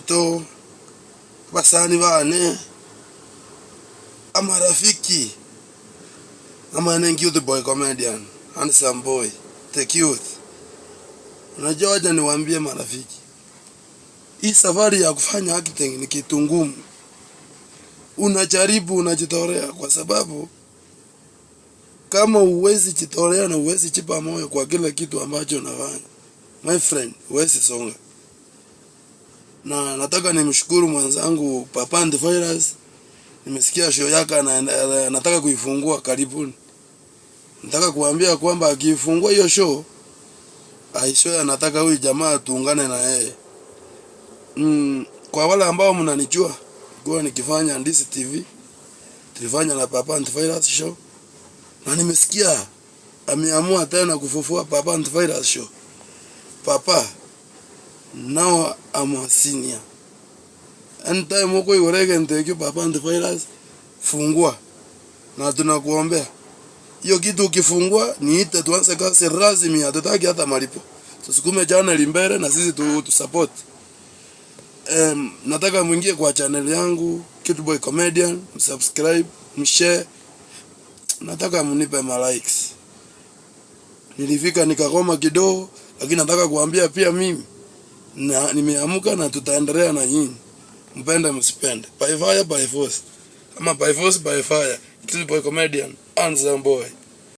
Baminto, abasani bane, amarafiki, amaene Cute Boy Comedian, handsome boy, the cute. Unajua, wacha niwaambie marafiki, hii safari ya kufanya acting ni kitu ngumu. Unajaribu, unajitolea, kwa sababu kama uwezi jitolea na uwezi jipa moyo kwa kila kitu ambacho unafanya, my friend, huwezi songa. Na nataka nimshukuru mwenzangu Papa Antivirus. Nimesikia show yake anataka kuifungua karibuni. Nataka kuambia kwamba akiifungua hiyo show, aisho anataka huyu jamaa tuungane na yeye. Kwa wale ambao mnanijua, kwa nikifanya Ndisi TV, tulifanya na Papa Antivirus show, na nimesikia ameamua tena kufufua Papa Antivirus show. Papa, now I'm a senior. Anytime uko igorege ntekio Papa Antivirus, fungua na tunakuombea hiyo kitu. Ukifungua niite tuanze kazi rasmi, hatutaki hata malipo, tusukume channel mbele na sisi tu support. Nataka mwingie kwa channel yangu Cute Boy Comedian, msubscribe, mshare. Nataka mnipe ma likes. Nilifika nikakoma kidogo, lakini nataka kuambia pia mimi na nimeamka na tutaendelea na nyinyi, mpende msipende, by fire by force, ama by force by fire. Cute Boy Comedian, handsome boy.